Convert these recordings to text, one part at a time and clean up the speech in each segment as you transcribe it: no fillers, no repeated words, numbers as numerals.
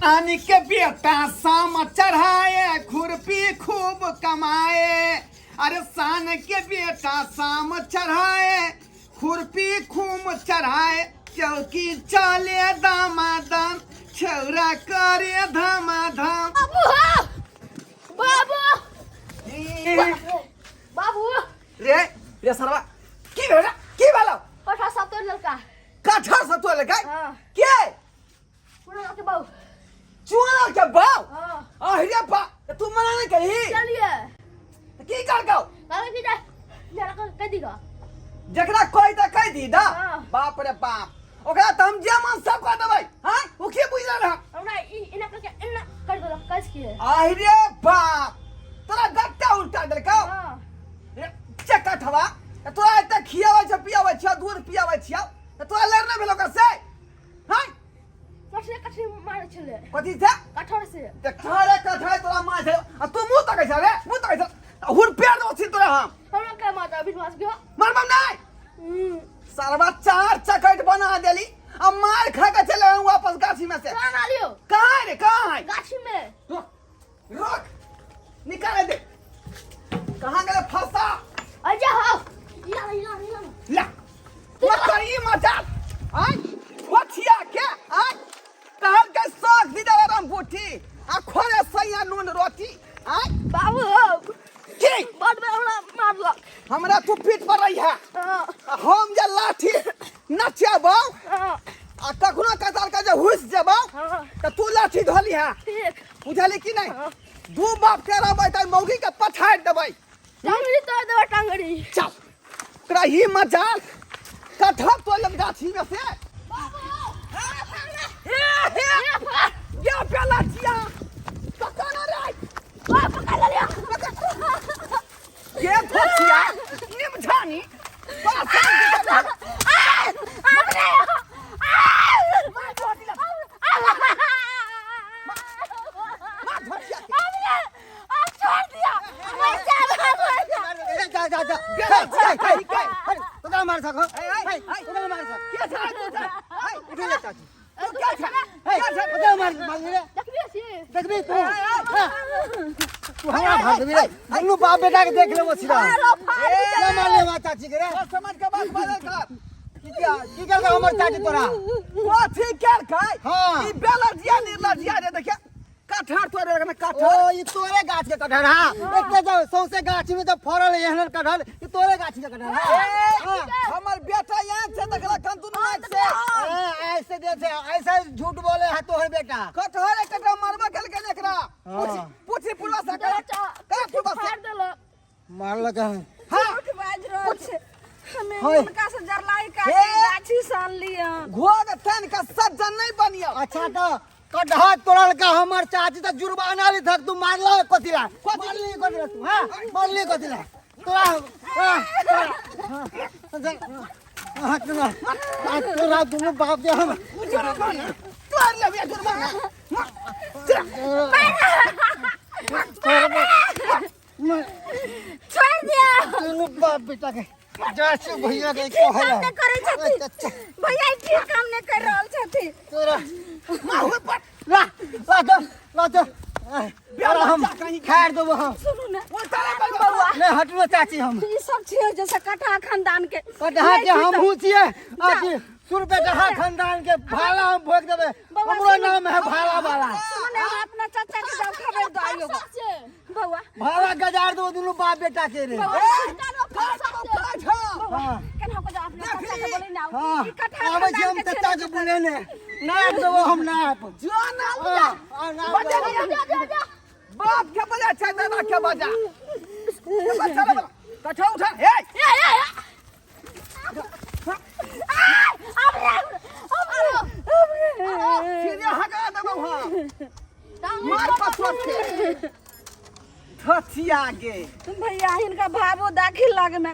सानी के बेटा साम चढ़ाए खुरपी खूब कमाए। अरे सान के बेटा साम चढ़ाए खुरपी खूब चढ़ाए, चौकी चले दमादम छौरा करे धमाधम। बाबू हो, बाबू, बाबू। रे रे सरवा, की भेल रे? की भेल? कठा सब तोड़ लड़का। कठहर सब तोड़ लड़का? हाँ। के? पूरा के बाबू। चुआना के बाऊ? हाँ। अरे बा, तू मना नहीं कही? चलिए। की कर गौ? काहे की जा जरा कह दी गा। जकरा कहि त कहि दी दा। हाँ। बाप रे बाप, ओकरा त हम जे मन सब कह देबै। हां, ओ के बुझल रहा? हमरा ई इना करके इना कर देलक, कस के। अरे बाप, तोरा गट्टा उल्टा देलकौ? हाँ। रे चकठवा, तोरा एते खियाबै छ पियाबै छ दूध पियाबै छियौ त तोरा लड़ने भेल ओकरा से? हां, कठिन कठिन मारे छले। कथी से? कठोर से। त खारे कठोर तोरा मार छै आ तू मुंह तकै छ रे, मुंह तकै छ। हुर पेड़ दो छी तोरा हम। हमरा के माता विश्वास गयो। मरबम नहीं। सरवा चार चकट बना देली आ मार खा के चले आऊं वापस गाछी में से। कहाँ लियो? कहाँ है रे, कहाँ है? गाछी में। रुक रुक, निकाल दे। कहाँ गए फंसा? अरे हो, इला इला इला। ला मकई मचा आय ओठिया के आय कहल के साग दी दे राम बूटी आ खोरे सैया नून रोटी आय। बाबू हो। की? बड़ बेर हमरा मारलक। हमरा तू पीठ पर रही है। हाँ। हम जे लाठी नचेबौ हाँ। आ कखनो कतार के जे हुस जेबौ हाँ। त तू लाठी धोली है। ठीक। बुझली कि नहीं? हाँ। दू बाप के रहबै त मौगी के पछाड़ि देबै। टांगरी तोड़ देबै टांगरी। चल ओकरा ही मजाल कटहर तोड़ गाछी में से। बाबू, हे हे या पेला जिया पकड़ रे। पकड़ लिया। के धोतिया निमझानी जा जा जा, तोरा मार सको, तोरा मार सको। के छा तू? छा उठे जा चाची। तू क्या छा? क्या छा? तोरा मार मार रे। देखबी तू? तू हमरा भाग देबी रे? दुनू बाप बेटा के देख लेबो सीधा। क्या मार ले मार चाची के रे? समझ के बात बदल कर। की क्या की कर हमर चाची तोरा? कथी केल खाय? हां। ई बेलजिया निर्लजिया रे, देखिया कटहर तोड़े रखने कटहर। ओ ई तोरे गाछ के कटहर। हां, एते जाओ सौंसे गाछ में तो फरल एहन कटहर, ई तोरे गाछ के कटहर। हां, हमर बेटा यहाँ से देखला कन दुनू आँख से। ऐसे दे से ऐसे झूठ बोले है तोहर बेटा। कटहर एकटा मारबा केल के एकरा। पूछी पूछी पुलवा से कर कर पुलवा से। फाड़ देलक। मारलक है। हां, झूठ बाजि रहल छै। हमे होय। हुनका से जरलाई काटी हे। गाछी से अनलियै। घोग तन का सज्जन नहीं बनियो। अच्छा तो कटहर तोड़ल का हमर चाची त जुर्माना ली थक, तू मारल कथिला? मारली कथिला तू? हां, मारली कथिला तोरा? हां हां, तोरा तोरा दुनू बाप के हम तोड़ लेबे जुर्माना। छोड़ दिया। दुनू बाप बेटा के जैसे भैया के ठीक काम कहला नहि करै छथिन भैया, ई ठीक काम नहि कर रहल छथिन। तोरा माहुर पर ला ला दो ला दो, तोरा हम खाड़ देबो हम। सुनू ने उल्टा रे बउआ। नहीं हटबो चाची हम। ई सब छियै जैसे कटहा खानदान के। कटहा के नहि हम हूँ छियै। अथी सुर पे कटहा खानदान के भाला हम भोग देबै। बउआ, हमरो सुनू। नाम है भाला वाला। सुनू ने, हम अपना चाचा के जाओ खबर दो आइयो। बउआ, भाला गजार दो दुनू बाप बेटा के रे। बउआ, हाँ। केना को जाओ अपना चाचा के बोली ना। हाँ। ई कटहा आबै छी खानदान हम के चाचा छै। के बोले ने नाप देबो हम नाप। जो ना हाँ, हाँ, नाप बजा देबो। लिया। बाप के बजा छै दादा के बजा। चलो बला कठा उठा। हे सीधे हगा देबौ। हां, मार पथर के धथिया गे। भैया, हिनका भावो दाखिल लगमे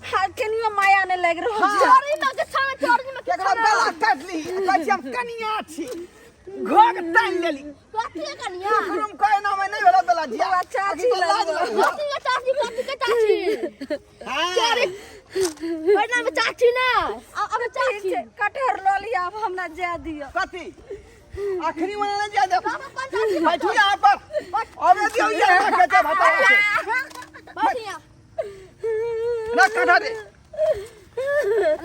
हा केनियो माया नहि लागि रहल छै। चोरी में के छावे, चोरी में के। केकरो गला काटली, कहै छी हम कनिया छी, घोग तानि लेली। कथी के कनिया? रूम कहे नाम नहि भेलो बेला जिया। बौआ, चाची अभी तो लाज लगबो। लगबो। कथी के चाची? कथी के चाची? हाँ। पहिना में चाची ना अब ठीक चाची छै, कटहर लऽ लिअ, आब हमरा जाय दिअ। कथी? आखिरी में नहीं जाए दे। बैठू यहाँ पर अब दियो ये कहते भाता बैठिया ना कटा दे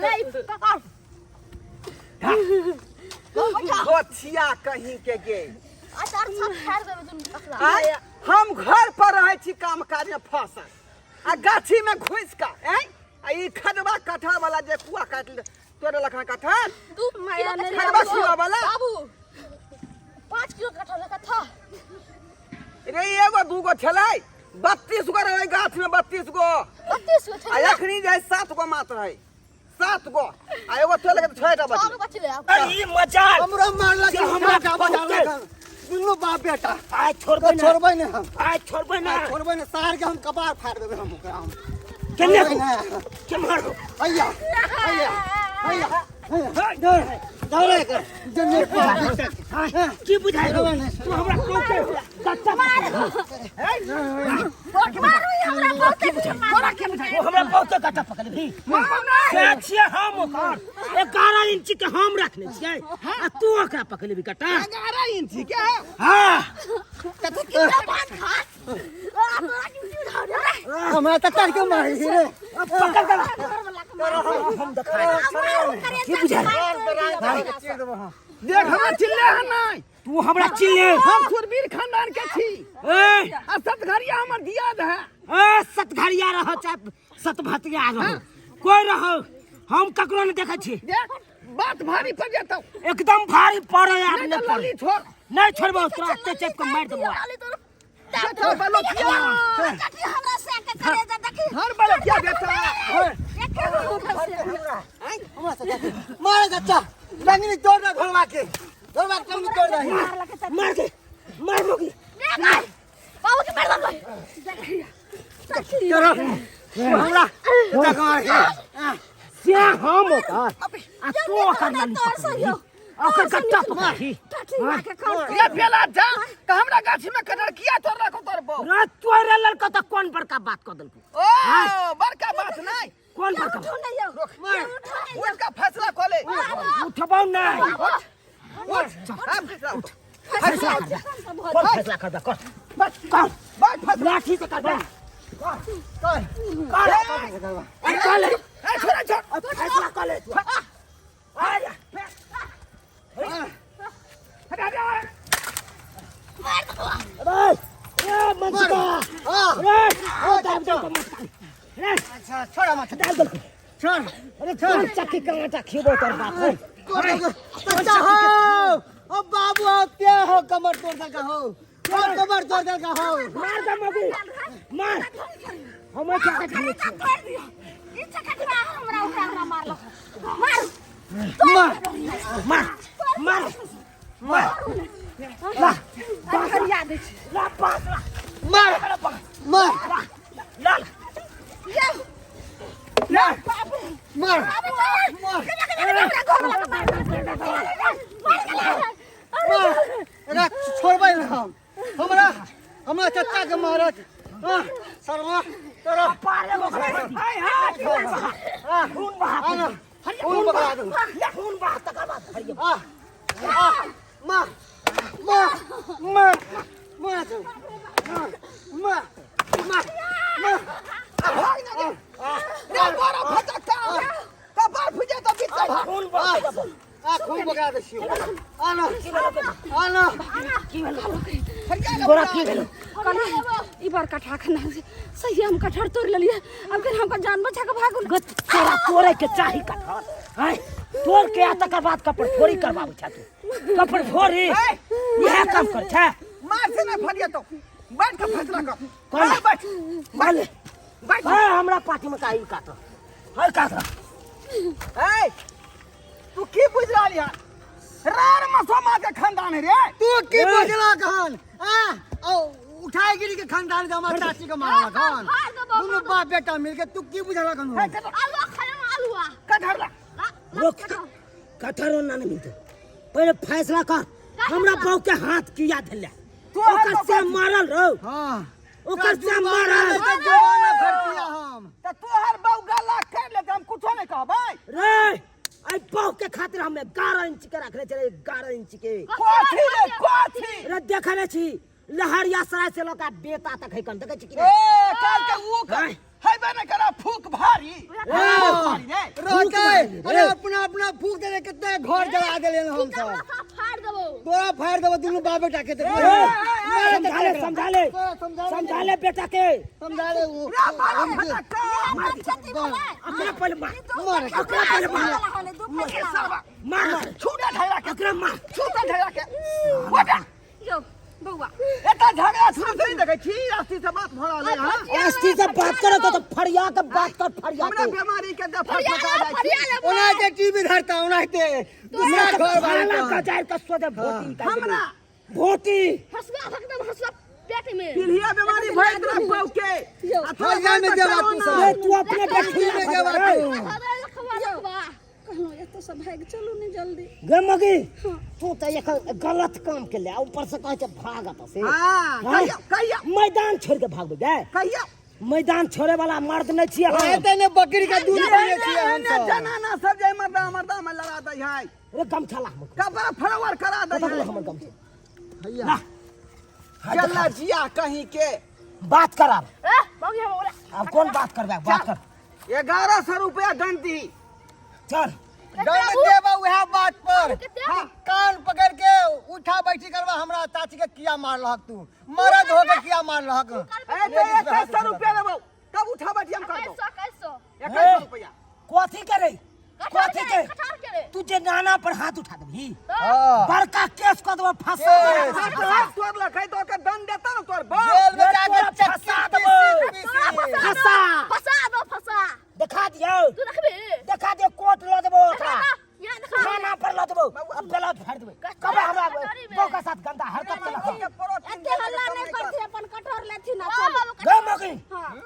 नहीं पकड़ गोथिया कहीं के गे अचार सब फाड़ देबे तुम पकड़ा आय हम घर पर रहै छी काम काज में फसल आ गाछी में घुसि कऽ आँय आ ई खदबा कटहर वाला जे कुआ काटि तोरे लखन कटहर 2 किलो नहीं खदबा कुआ वाला बाबू 5 किलो कटहर का था रे एगो दूगो छलै 32 गो रहै गाछ में 32 गो 32 गो आ छलै एखनी जे 7 गो मात्र रहै 7 गो आ एगो चल के 6 टा छह गो बचलै बचलै आब अरे ई मजाल हमरो मारलक से हमरा हमरा बहुते- दुनू बाप बेटा आइ छोड़बै ना छोड़बै ने हम आइ छोड़बै ना आइ छोड़बै ने सार के हम कपार फाड़ देबै हम ओकरा हम केने छोड़बै ने। के मारो हैया हैया हैया हैया दौड़ दौड़ कर जन्ने बाप बेटा के। की बुझाइ छोड़बै ने तू हमरा बहुते गच्चा मारू ई हमरा बहुते मारू ओ हमरा बहुते गच्चा पकड़बी से छियै हम ओकर 11 इंच के हम रखने छियै आ तू ओकरा पकड़बी गट्टा 11 इंच के हाँ कथि की बात खा तोरा की उठा रे हमरा तऽ तर के मारै छै रे पकड़ गला हम देखाय की बुझाइ देख हमरा चिल्ले है नहीं तू हमरा चिल्ले हम सुरवीर खानदान के छी ए आ सतघरिया हमर दियाद है ए सतघरिया रहो चाहे सतभतिया रहो कोई रहो हम ककरो नहीं देखै छी देख बात भारी पड़ जेतौ एकदम भारी पड़े आब नहीं नहीं तो पड़े लल्ली छोड़ नहीं छोड़बो तोरा अत्ते चेप के मारि देबो बेटा बलोकिया हमरा से के करे जा देखी हर बलोकिया बेटा देखे हमरा से देखी मारे चाचा रंगनी तोड़ दे घोड़वा के घोड़वा के रंगनी तोड़ दे मार दे मार मोगी बाबू के मार दो चलो हमरा चाचा के मार के से हम ओकर आ तू ओकर लाली पकड़बी ओकर गट्टा पकड़बी ये बेला जा त हमरा गाछी में कटहर किया तोड़ रखो तोर बो रे तोरे लड़का त कौन बड़का बात कर देलको ओ बड़का बात नहीं कौन बड़का बात? उठ का फैसला कऽ ले उठबौ नहीं उठ उठ हाँ, फैसला उठ फैसला कर दे कौन फैसला कर दे कर बस कर बस फैसला लाठी से कर दे कर कर अरे कर ले ए, छोड़ छोड़ अब फैसला कर ले तू आ जा हट हट हट। अरे ए मनसुखा हां अरे ओ दाब दे मत रे अच्छा छोड़ मत दाब दे छोड़ अरे कौन चक्की कांटा खेबो तोर बाप रे चाचा हो ओ बाबू हो क्या हो कमर तोड़ दे का हो ओ कमर तोड़ दे का हो मार दे मगी मार हम क्या के खेले छी मार मार मार मार ला ला पास ला मार मार ला ला मार मार एकरा छोड़बै ने हम हमरा हमरा चचा के मारत हाँ, शर्मा तोरा पारे हाय हाय खून बहा आना खून बहा दू खून बहा तकर बाद हरियो आ आ मार मार मार मार तू। मार मार मार भाग ना गे। रे बड़ा फटक्का कपार फुजे तो बीच भाग खून बहा आ खून बगा दे छियो आना आना हरिया तोरा की भेलो ई बार कटहर खाना सही हम कटहर तोड़ लेलिए अब फिर हमको जान बचा के भागुल गत तोरा तोड़े के चाही कटहर हैं तोड़ के आ तकर बाद कपड़ फोड़ी करबाबै छा तू कपड़ फोड़ी इएह काम कर छा मार से ना फरिया तो बैठ के फैसला कर कौन? हाँ, बैठ मार बैठ हां हमरा पार्टी में काई काट हर काट ए तू की बुझ रहल यार रार मसोमा के खानदान है रे तू की बुझला कहन आ औ उठाए गिरी के खानदान के हमार चाची के मारला कहन दुनू बाप बेटा मिल के तू की बुझला कहन आलू खाना में आलू आ कटहर ला रोक कटहरो ना नहीं मिलतो पहले फैसला कर हमरा बहू के हाथ किया धले तोहर ओकर बहू से मारल रहो हां ओकर से मारल जुबाना फटतिया हम त तोहर बहू गला कर ले हम कुछो नहीं कहबै रे आई बहू के खातिर हम 11 इंच के रखले छे 11 इंच के। कथी रे कथी? रे देखने छी लहरिया सराय से लका बेता तक है कन देखै छी कि ए नहीं? काल के ऊ हैं? है बने करा फूक भारी। भारी रे। रहते अरे अपना अपना फूक देले कितने घर जला देले हम सब। फाड़ देबो। तोरा फाड़ देबो दुनू बाप बेटा के। समझा ले समझा ले समझा ले बेटा के समझा ले वो रे मारा फटक्का। अकरा पहले मार मार अकरा पहले मार सरवा मार छूटा झगड़ा के अकरा मार छूटा झगड़ा के ओटा यो बौआ एता झगड़ा शुरू से नहीं देखै छी रास्ती से बात भरा ले हां। आस्ती से बात करो तो फरिया के बात कर फरिया हमरा के बीमारी के दफा फटा जाइ छी। ओनाहिते टीवी धरता ओनाहिते दूसरा घर वाले का का जाय के सोदे भोटी निकाल देबै। हमरा भोटी हसुआ भक दम हसुआ पेट में पीढ़िया बीमारी भइत रह पौ के आ तोरा हरिया में जान देबा तू बचाओ सब। ना। रे तू अपने बेटी में देबा तू। कहलहुँ एतऽ से भागि चलू ने जल्दी। गे मगी तू तो एक गलत काम के ले ऊपर से कहै छै भाग एतऽ से। हां कहिया कहिया मैदान छोड़ के भागबै गे। कहिया मैदान छोड़े वाला मर्द नहीं छियै हम। ओनाहिते ने बकरी के दूध पीने छियै हम ने सब। जनाना सब जे मर्दा मर्दा में लड़ा दै है। रे गमछा ला हमर। कपड़ा फरवर करा दै पकड़ ले है। हमर गमछा। भैया चल जिया कहीं के बात कर अब। ए बाबू हम बोला अब कौन बात करबे बात कर। 1100 रुपया दंड दी। चल दंड देबा उएह बात पर। कान पकड़ के उठा बैठी करबा हमरा चाची के किया मारलहक तू मरद हो के किया मारलहक। ए तो 2100 रुपया लेबो तब उठा बैठी हम करबो। 2100 2100 रुपया कथी करे कथी के कठार के रे तू जे नाना पर हाथ उठा देबही हां बड़का केस कर देबो फंसा केस। देबो। हाथ तोड़ लखै तो ओकर दंड देता न तोर बाप। जेल में जाके तोरा चक्की फंसा देबो। पीसी पीसी। फंसा फंसा दो फंसा दिखा दियो तू देखबी दिखा दियो कोर्ट ल देबो ओकरा यहाँ देखा थाना पर ल देबो अब बेलौज फाड़ देबो कबे हमरा बहू के साथ गंदा हरकत केलक हन। एते हल्ला नहीं करथि अपन कटहर लेथिन आ चल। गे मगी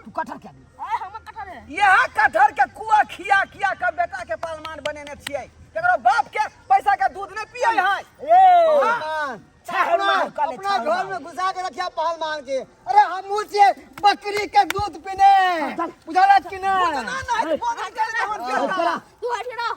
तू कटहर क्या ए हम कटहर है। यह कटहर के कुआ खिया खिया के बेटा के पालमान बनेने छियै केकरो बाप के पैसा के दूध नहीं पियै है। ए पहलवान छाहर मार कले, अपना छाहर घर मार। में घुसा के रखिया पहलवान के। अरे हमहू छियै बकरी के दूध पीने चल। बुझल कि ना। ना ना है फोन कर दे हमर बेटा। तू हट ना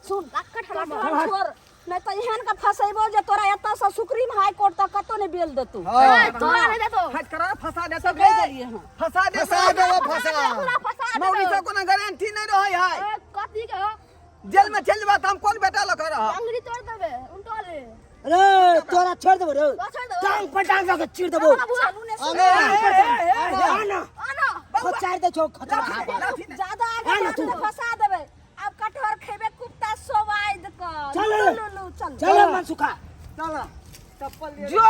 सुन कटहर कटहर छोड़ नहीं तो एहन के फसेबो जे तोरा एतऽ से सुप्रीम हाई कोर्ट तक कतौ नहीं बेल देतौ। हां तोरा नहीं देतो हट करा फंसा दे सब कहि देलियै हँ। फंसा दे फंसा देबो फंसा। पूरा फंसा दे मौनी से कोनो गारंटी नहीं रहै है। ए कथी के हो जेल में चल जेबा त हम कोन बेटा ल के रहब। अंगुरी तोड़ देबे उल्टा ले अरे तोरा छोड़ देबो रे छोड़ देबो। टांग पर टांग लके चीर देबो। चलू ने आने आ ना आना खचार दे छौ खचरा ज्यादा आ आगे ना तू। जाके फंसा देबै। अब कटहर खेबे कुत्ता सोवाइद क। चल। लू लू चल। चल मनसुखा चल चप्पल लिए जो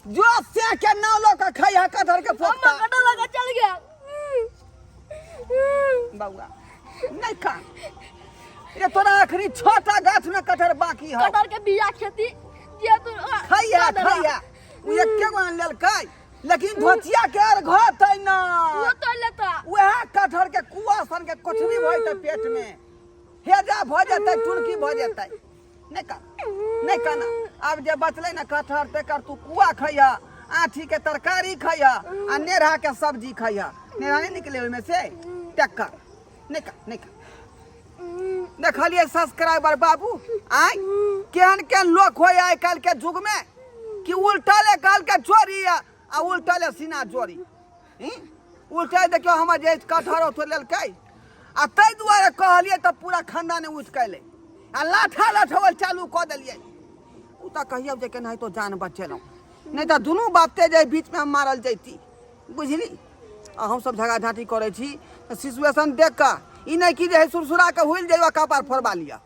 जो से के नाव ल के खाइ है कटहर के पोता। हम कटहर लगा चल गया। बौआ नहीं खा ये तोरा आखिरी छोटा गाछ में कटहर बाकी है। कटहर के बिया खेती जे तू खैया खैया उ एके गो आन लेलकै लेकिन धोतिया के आर घतै ना वो तोड़ लेता। वएह कटहर के कुआ सन के कोठरी भऽ जेतै पेट में हेजा भऽ जेतै टुनकी भऽ जेतै। नहीं का नहीं काना अब जे बचलै ना कटहर तेकर तू कुआ खैया आँठी के तरकारी खैया आ नेरहा के सब्जी खैया। नेरहा नहीं निकले ओहिमे से टेक्कर नहीं का नहीं का। देखलिए सब्सक्राइबर बाबू आय केहन केहन लोक होय आइ काल्हि के युग में कि उल्टा ले काल के चोरी आ उल्टा ले सीना चोरी। उल्टा देखियो हमर जे कटहर ओतो लेलकै आ ताहि दुआरे कहलिए तऽ पूरा खानदाने उठि के अयलै आ लाठा लठवल चालू कऽ देलियै। ओ तऽ कहियौ जे केनाहितो जान बचेलहुँ नहीं तऽ दुनू बापते जे बीचमे हम मारल जैती बुझली। आ हमसब झगड़ा झाँटी करै छी तऽ सिचुएशन देख कऽ ई नहि कि जे है सुरसुरा के हुलि जइबा कपार फोड़बा लिअ।